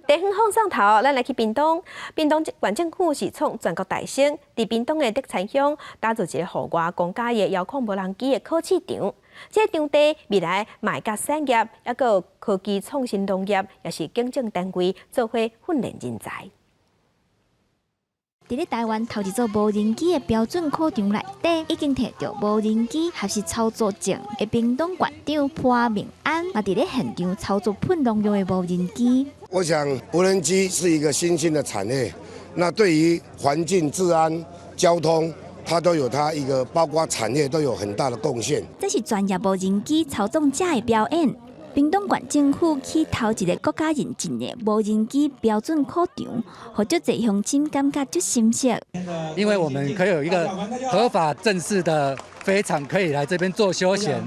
地方放送頭，咱來去屏東。屏東縣政府是創全國大先，佇屏東的德田鄉打造一個戶外公家的遙控無人機的考試場。這個場地未來嘛會佮產業，猶閣科技創新農業，也是警政單位做伙訓練人才。佇咧台灣頭一座無人機的標準考場內底，已經摕著無人機學習操作證的屏東縣長潘孟安，嘛佇咧現場操作噴農藥的無人機。我想無人機是一個新興的產業，那對於環境、治安、交通，它都有它一個，包括產業都有很大的貢獻。這是專業無人機操縱者的表演。屏東縣政府起頭一个國家認證的無人機標準考場，予足濟鄉親感覺足心適。因為我們可以有一個合法正式的飛場，可以來這邊做休閒，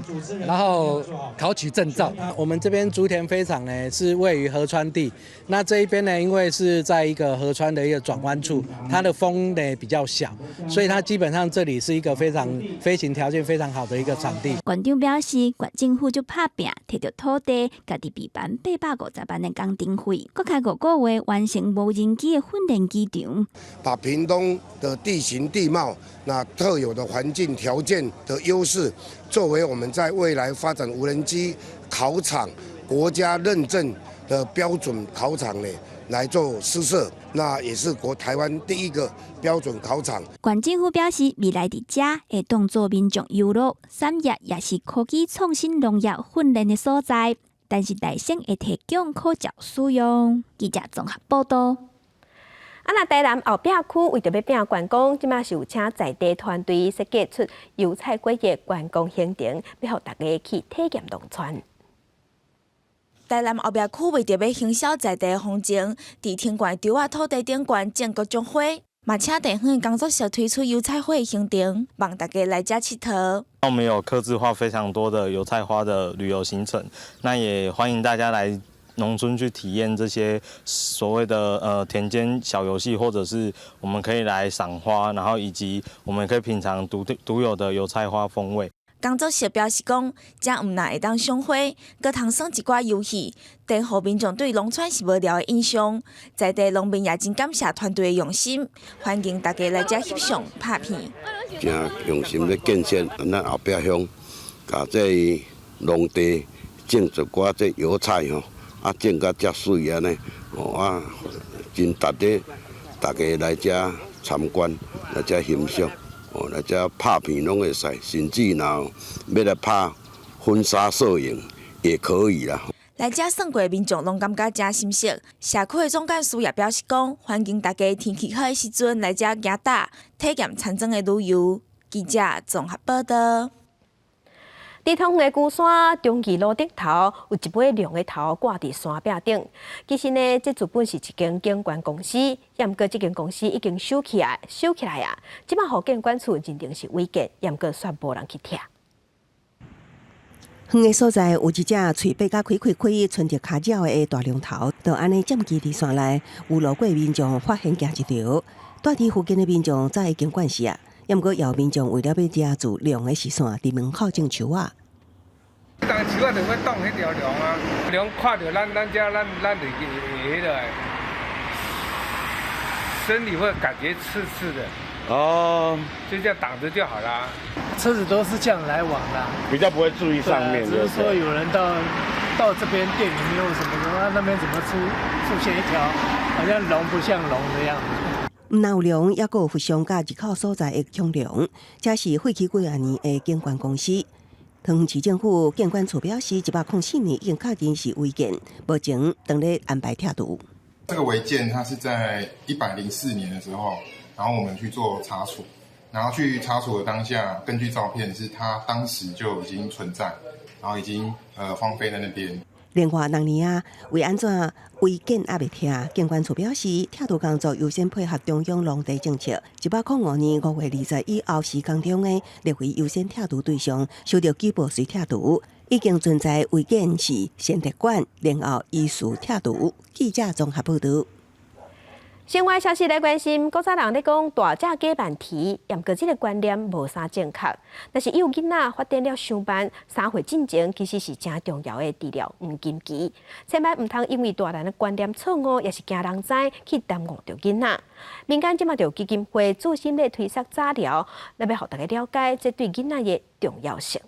然後考取證照。我們這邊竹田飛場呢，是位於河川地，那這一邊呢，因為是在一個河川的一個轉彎處，它的風呢比較小，所以它基本上這裡是一個非常飛行條件非常好的一個場地。縣長表示，縣政府足拍拚，提著土地，家己備辦850萬的工程費，閣開5個月完成無人機的訓練機場。把屏東的地形地貌、那特有的環境條件的優勢，作為我們在未來發展無人機考場國家認證的標準考場呢，來做施設，那也是國台灣第一個標準考場。縣政府表示，未來佇遮會當做民眾遊樂、產業，也是科技創新農業訓練的所在。但是大省會提供考照使用。記者綜合報道。啊，若台南後壁區為著欲拼觀光，這馬是有請在地團隊設計出油菜花的觀光行程，欲予大家去體驗農村。台南後壁區為著欲行銷在地風情，佇田冠稻仔土地頂懸種各種花，嘛請地方的工作室推出油菜花的行程，望大家來遮𨑨迌。我們有客製化非常多的油菜花的旅遊行程，那也歡迎大家來農村去體驗這些所謂的田間小遊戲，或者是我們可以來賞花，然後以及我們可以品嘗獨有的油菜花風味。工作室表示講，遮毋但會當賞花，閣通耍一寡遊戲，顛覆民眾對農村是無聊的印象。在地農民也真感謝團隊的用心，歡迎大家來遮翕相拍片。真用心咧建設咱後壁鄉，共這農地種一寡這油菜吼，啊種甲遮媠按呢，哦啊，真值得大家來遮參觀，來遮欣賞。哦，來遮拍片攏會使，甚至若欲來拍婚紗攝影也可以啦。來遮耍過的民眾攏感覺誠心適。社區的總幹事也表示講，歡迎大家天氣好的時陣來遮行搭，體驗田莊的旅遊。記者綜合報道。佇桃園的龜山中義路頂頭有一尾龍的頭掛佇山壁頂。其實呢，這原本是一間景觀公司，毋過這間公司已經收起來，收起來啊！這馬予建管處認定是違建，毋過煞無人去拆。遠的所在有一隻喙擘甲開開開、伸著跤爪的大龍頭，就按呢佔據佇山內，有路過民眾發現驚一趒。蹛佇附近的民眾早已經慣勢啊，毋過也有民眾為了欲抓住龍的視線，佇門口種樹仔。當樹仔就欲擋彼條龍啊，龍看著咱咱遮咱咱就會彼個，身體會感覺刺刺的。哦，就這樣擋著就好啦。車子都是這樣來往的，比較不會注意上面。只是說有人到這邊店裡面或什麼的，那邊怎麼出現一條好像龍不像龍的樣子。毋但有龍，猶閣有佛像佮入口所在的恐龍，這是廢棄幾仔年的景觀公司。桃園市政府建管處表示，104年已經確認是違建，目前正咧安排拆除。這個違建，它是在104年的時候，然後我們去做查處，然後去查處的當下，根據照片是它當時就已經存在，然後已經荒廢在那邊。另外，6年啊，為按怎違建猶未拆？建管處表示，拆除工作優先配合中央農地政策。105年5月20以後時間中的列為優先拆除對象，收到舉報隨拆除。已經存在違建是先列管，然後依序拆除。記者綜合報道。新聞消息來關心，古早人咧講大隻雞慢啼，毋過這個觀念無啥正確。但是有囡仔發展了傷慢，3歲進前其實是誠重要的治療黃金期。千萬毋通因為大人的觀念錯誤，抑是驚人知去耽誤著囡仔。民間這馬就有基金會自心咧推捒早療，來欲予大家了解這對囡仔的重要性。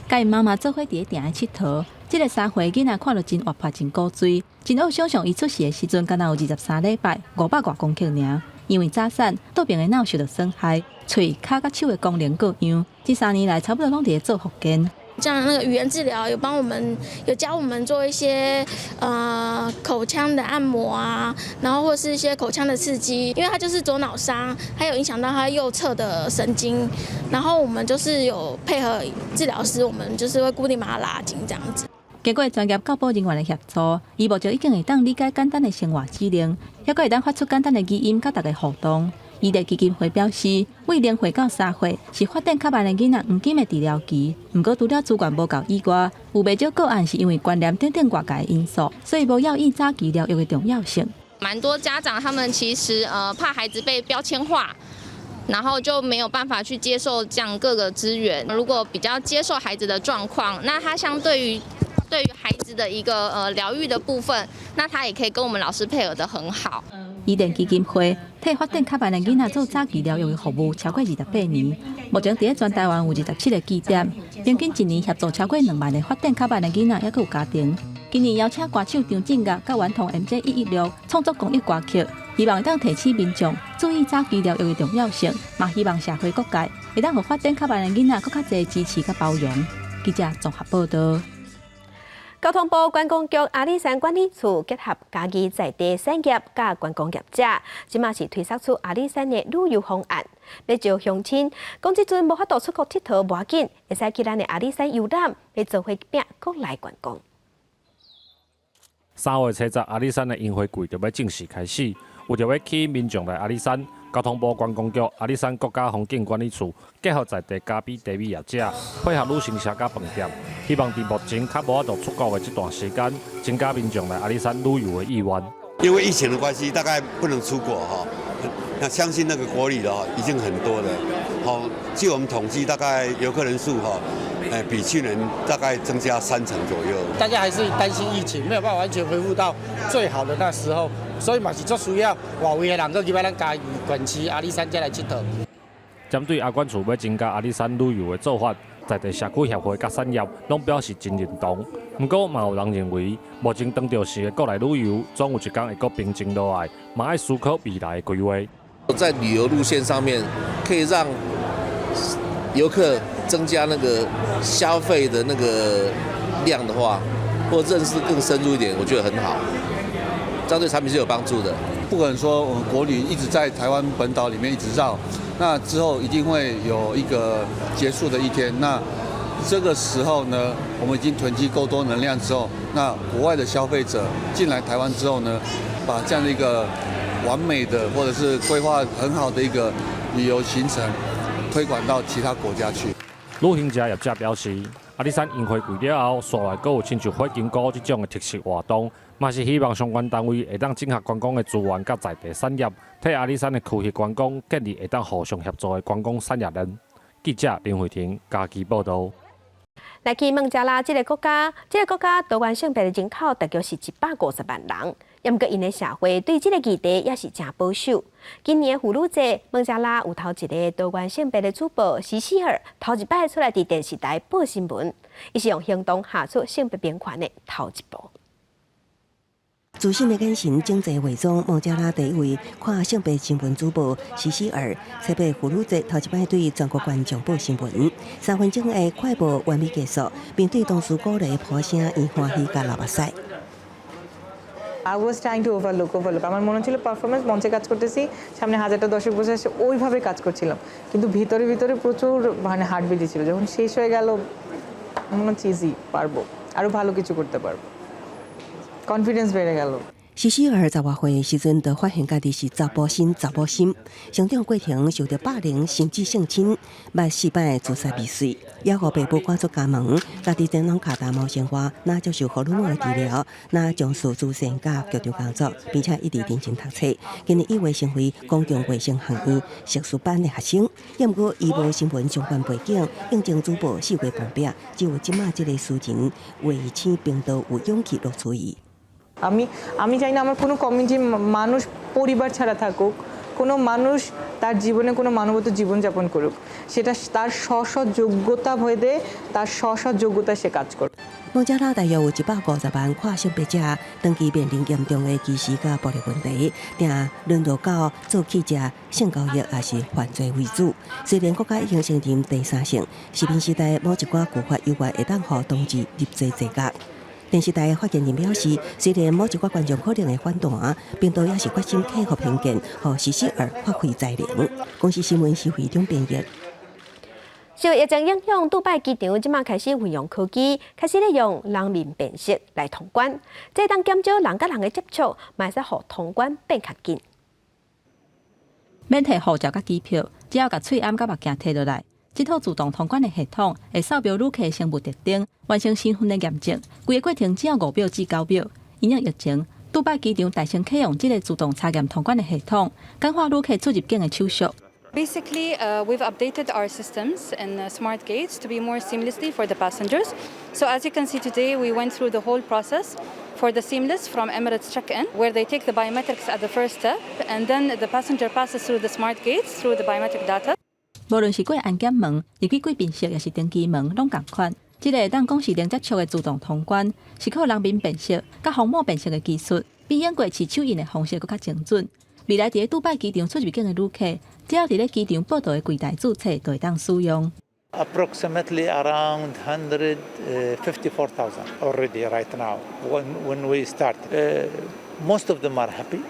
佮𪜶媽媽做伙佇咧埕仔𨑨迌，這个3歲囡仔看著真活潑、真古錐，真惡想像伊出世的時陣，敢若有23禮拜，500外公克爾。因為早產，倒爿的腦受著損害，喙、跤佮手的功能各樣，這3年來差不多攏佇咧做復健。像那個語言治療有幫我們，有教我們做一些口腔的按摩啊，然後或是一些口腔的刺激，因為他就是左腦傷，還有影響到他右側的神經，然後我們就是有配合治療師，我們就是會固定把它拉筋這樣子。經過專業教保人員的協助，伊目前已經會當理解簡單的生活指令，猶閣會當發出簡單的語音佮大家互動。伊地基金會表示，為0歲到3歲是發展較慢的囡仔黃金的治療期。毋過，除了資源無夠以外，有袂少個案是因為觀念等等外界因素，所以無留意早期療育的重要性。蠻多家長他們其實怕孩子被標籤化，然後就沒有辦法去接受這樣各個資源。如果比較接受孩子的狀況，那他相對於孩子的一個療育的部分，那他也可以跟我們老師配合得很好。伊甸基金會替發展較慢的囡仔做早期療育的服務超過28年，目前佇咧全台灣有27個據點，平均一年協助超過2萬个發展較慢的囡仔，猶閣有家庭。今年邀請歌手張震岳佮頑童 MJ116創作公益歌曲，希望會當提醒民眾注意早期療育的重要性，嘛希望社會各界會當予發展較慢的囡仔閣較濟支持佮包容。記者綜合報道。交通部觀光局阿里山管理處結合嘉義在地產業佮觀光業者，這馬是推捒出阿里山的旅遊方案，欲招鄉親講這陣無法度出國𨑨迌無要緊，會使去咱的阿里山遊覽，欲做伙拚國內觀光。3月70，阿里山的櫻花季就欲正式開始，為著欲吸引民眾來阿里山，交通部觀光局阿里山國家風景管理處結合在地咖啡茶米業者，配合旅行社佮飯店，希望佇目前較無法度出國的這段時間，增加民眾來阿里山旅遊的意願。因為疫情的關係，大概不能出國哈。那相信那個國旅的已經很多了。好，據我們統計，大概遊客人數哈，比去年大概增加3成左右。大家還是擔心疫情，沒有辦法完全恢復到最好的那時候，所以嘛是足需要外圍的人閣入來咱嘉義縣市阿里山遮來𨑨迌。針對阿管處欲增加阿里山旅遊的做法，在地社區協會佮產業攏表示真認同。毋過嘛有人認為，目前當著時的國內旅遊，總有一天會閣平靜落來，嘛愛思考未來的規劃。在旅遊路線上面，可以讓遊客增加那個消費的那個量的話，或認識更深入一點，我覺得很好，這樣對產品是有幫助的。不可能說我們國旅一直在台灣本島裡面一直繞，那之後一定會有一個結束的一天。那這個時候呢，我們已經囤積夠多能量之後，那國外的消費者進來台灣之後呢，把這樣的一個完美的或者是規劃很好的一個旅遊行程推廣到其他國家去。旅行社業者表示，阿里山櫻花季了後，煞來閣有親像火金菇這種的特色活動，嘛是希望相關單位會當整合觀光的資源，佮在地產業，替阿里山的區域觀光建立會當互相協助的觀光產業鏈。記者林慧婷嘉義報導。來去孟加拉這个國家，這个國家多元性別的人口大約是150萬人。毋過𪜶的社會對這个議題也是誠保守。今年婦女節，孟加拉有頭一个多元性別的主播西西爾，頭一擺出來佇電視台報新聞，伊是用行動行出性別平權的頭一步。自信的眼神，整齊化妝，孟加拉第一位跨性別新聞主播西西爾，七八婦女節頭一擺對全國觀眾報新聞，3分鐘的快報完美結束，面對同事鼓勵破聲，伊歡喜佮流目屎。 I was trying to overlook overlook আমার মনে হচ্ছিল পারফরমেন্স মঞ্চে কাজ করতেছি সামনে হাজারটা দর্শক বসে আছে ওইভাবে কাজ করছিলাম কিন্তু ভিতরে ভিতরে প্রচুর মানে হার্টবিট ছিল যখন শেষ হয়ে গেল মনে হচ্ছে ইজি পারবো আরও ভালো কিছু করতে পারবো কনফিডেন্স বেড়ে গেল। 西西爾10外歲時陣，就發現家己是查埔身、查某心，成長過程受著霸凌，甚至性侵，捌四擺自殺未遂，也予爸母趕出家門，家己前往卡達謀生活，若接受荷爾蒙的治療，若從事慈善佮劇場工作，並且一直認真讀冊。今年已經成為公共衛生學院碩士班的學生。毋過，伊無新聞相關背景，應徵主播四月碰壁，只有這馬這个私人衛星頻道有勇氣錄取伊。 আমি আমি চাই না আমার কোনো কমিউনিটির মানুষ পরিবার ছাড়া থাকুক কোনো মানুষ তার জীবনে কোনো মানবত জীবনযাপন করুক, সেটা তার স্ব স্ব যোগ্যতা ভেদে তার স্ব স্ব যোগ্যতা সে কাজ করবে। 孟加拉大約有150萬跨性別者，長期面臨嚴重的歧視佮暴力問題，定淪落到做乞食、性交易抑是犯罪為主。雖然國家已經承認第三性，殖民時代某一寡舊法猶原會當予同志入罪坐監。電視台發言人表示，雖然某一寡觀眾可能會反彈，頻道也是決心克服偏見，予施西爾發揮才能。公視新聞施惠中編譯。受疫情影響，杜拜機場這馬開始運用科技，開始咧用人面辨識來通關，這會當減少人佮人的接觸，嘛會使予通關變較緊。免提護照佮機票，只要共喙罨佮目鏡提落來，這套自動通關的系統會掃描旅客生物特徵，完成身份的驗證。規個過程只要5秒至9秒。因應疫情，杜拜機場大聲啟用這个自動查驗通關的系統，簡化旅客出入境的手續。 Basically, we've updated our systems in smart gates to be more seamlessly for the passengers. So as you can see today, we went through the whole process for the seamless from Emirates check-in, where they take the biometrics at the first step, and then the passenger passes through the smart gates through the biometric data. 無論是過安檢門、入去貴賓室，抑是登機門，攏仝款。這个會當講是零接觸的自動通關，是靠人面辨識佮虹膜辨識的技術，比用過去手印的方式閣較精準。未來佇咧杜拜機場出入境的旅客，只要佇咧機場報到的櫃台註冊，就會當使用。 Approximately around 154,000 already right now when we start. Most of them are happy.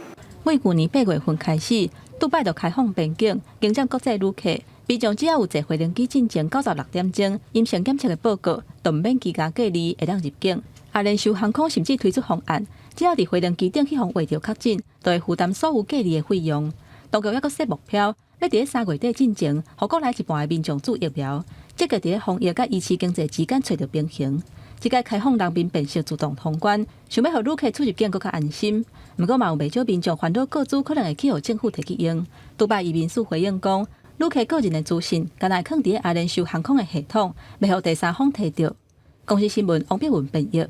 對舊年8月份開始，杜拜就開放邊境，迎接國際旅客。民眾只要有坐飛行機進前96點鐘陰性檢測的報告，就毋免居家隔離，會當入境。阿聯酋航空甚至推出方案，只要佇飛行機頂去予畫著確診，就會負擔所有隔離的費用。當局猶閣設目標，欲佇咧3月底進前，予國內一半的民眾注疫苗，積極佇咧防疫佮維持經濟之間揣著平衡。這擺開放人面辨識自動通關，想欲予旅客出入境閣較安心。毋過嘛有袂少民眾煩惱個資可能會去予政府提去用。杜拜移民署回應講，旅客個人的資訊，干焦會囥佇咧阿聯酋航空的系統，袂予第三方提著。公視新聞王碧文編譯。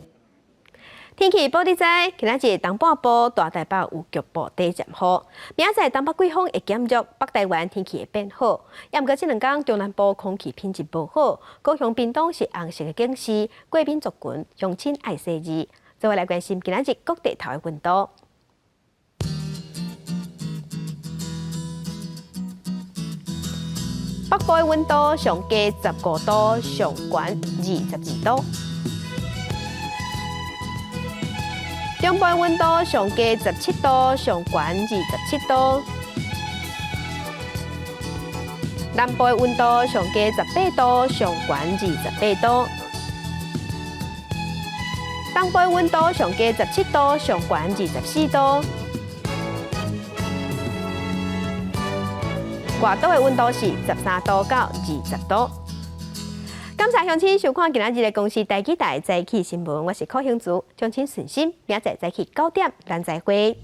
天氣報你知，今仔日東半部大台北有局部短暫雨，明仔載東北季風會減弱，北台灣天氣會變好。猶毋過這兩工中南部空氣品質無好，高雄、屏東是紅色的警示，過敏族群鄉親愛細膩。做伙來關心今仔日各地頭的溫度。北部的溫度上低15度，上懸22度。中部的溫度上低17度，上懸27度。南部的溫度上低18度，上懸28度。東部的溫度上低17度，上懸24度。外島的溫度是13度到20度。感謝鄉親收看今仔日的公視台語台早起新聞，我是柯興竹，鄉親順心，明仔載早起9點，咱再會。